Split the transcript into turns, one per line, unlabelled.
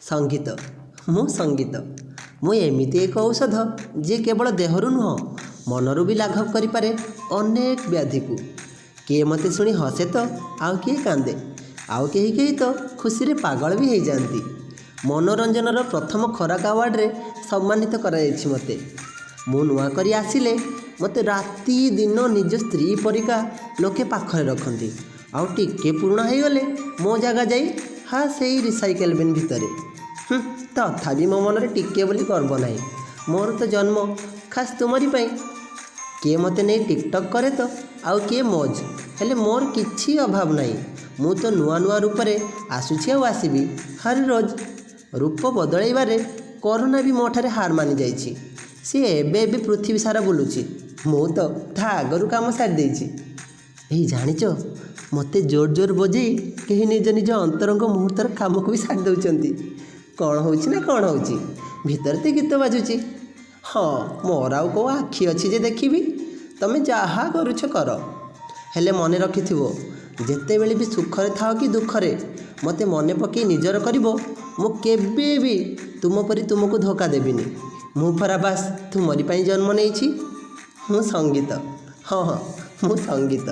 ସଙ୍ଗୀତ, ମୁଁ ସଙ୍ଗୀତ। ମୁଁ ଏମିତି ଏକ ଔଷଧ, ଯିଏ କେବଳ ଦେହରୁ ନୁହଁ, ମନରୁ ବି ଲାଘବ କରିପାରେ ଅନେକ ବ୍ୟାଧିକୁ। କିଏ ମୋତେ ଶୁଣି ହସେ ତ ଆଉ କିଏ କାନ୍ଦେ, ଆଉ କେହି କେହି ତ ଖୁସିରେ ପାଗଳ ବି ହେଇଯାଆନ୍ତି। ମନୋରଞ୍ଜନର ପ୍ରଥମ ଖୋରାକ ଆୱାର୍ଡ଼ରେ ସମ୍ମାନିତ କରାଯାଇଛି ମୋତେ। ମୁଁ ନୂଆ କରି ଆସିଲେ ମୋତେ ରାତି ଦିନ ନିଜ ସ୍ତ୍ରୀ ପରିକା ଲୋକେ ପାଖରେ ରଖନ୍ତି, ଆଉ ଟିକେ ପୁରୁଣା ହେଇଗଲେ ମୋ ଜାଗା ଯାଇ ହଁ ସେଇ ରିସାଇକେଲ୍ ବିନ୍ ଭିତରେ। ତଥାପି ମୋ ମନରେ ଟିକିଏ ବୋଲି ଗର୍ବ ନାହିଁ। ମୋର ତ ଜନ୍ମ ଖାସ୍ ତୁମରି ପାଇଁ। କିଏ ମୋତେ ନେଇ ଟିକଟକ୍ କରେ ତ ଆଉ କିଏ ମଉଜ, ହେଲେ ମୋର କିଛି ଅଭାବ ନାହିଁ। ମୁଁ ତ ନୂଆ ନୂଆ ରୂପରେ ଆସୁଛି ଆଉ ଆସିବି ହର ରୋଜ। ରୂପ ବଦଳାଇବାରେ କରୋନା ବି ମୋ ଠାରେ ହାର ମାନିଯାଇଛି। ସିଏ ଏବେ ଏବେ ପୃଥିବୀ ସାରା ବୁଲୁଛି, ମୁଁ ତ ତା ଆଗରୁ କାମ ସାରିଦେଇଛି। ଏଇ ଜାଣିଛ, ମୋତେ ଜୋର ଜୋର ବଜେଇ କେହି ନିଜ ନିଜ ଅନ୍ତରଙ୍ଗ ମୁହୂର୍ତ୍ତର କାମକୁ ବି ସାରି ଦେଉଛନ୍ତି। କ'ଣ ହେଉଛି ନା କ'ଣ ହେଉଛି, ଭିତରେ ତ ଗୀତ ବାଜୁଛି। ହଁ, ମୋର ଆଉ କେଉଁ ଆଖି ଅଛି ଯେ ଦେଖିବି? ତମେ ଯାହା କରୁଛ କର, ହେଲେ ମନେ ରଖିଥିବ, ଯେତେବେଳେ ବି ସୁଖରେ ଥାଅ କି ଦୁଃଖରେ ମୋତେ ମନେ ପକାଇ ନିଜର କରିବ। ମୁଁ କେବେ ବି ତୁମ ପରି ତୁମକୁ ଧୋକା ଦେବିନି। ମୁଁ ପରା ବାସ୍ ତୁମରି ପାଇଁ ଜନ୍ମ ନେଇଛି। ମୁଁ ସଙ୍ଗୀତ, ହଁ ହଁ, ମୁଁ ସଙ୍ଗୀତ।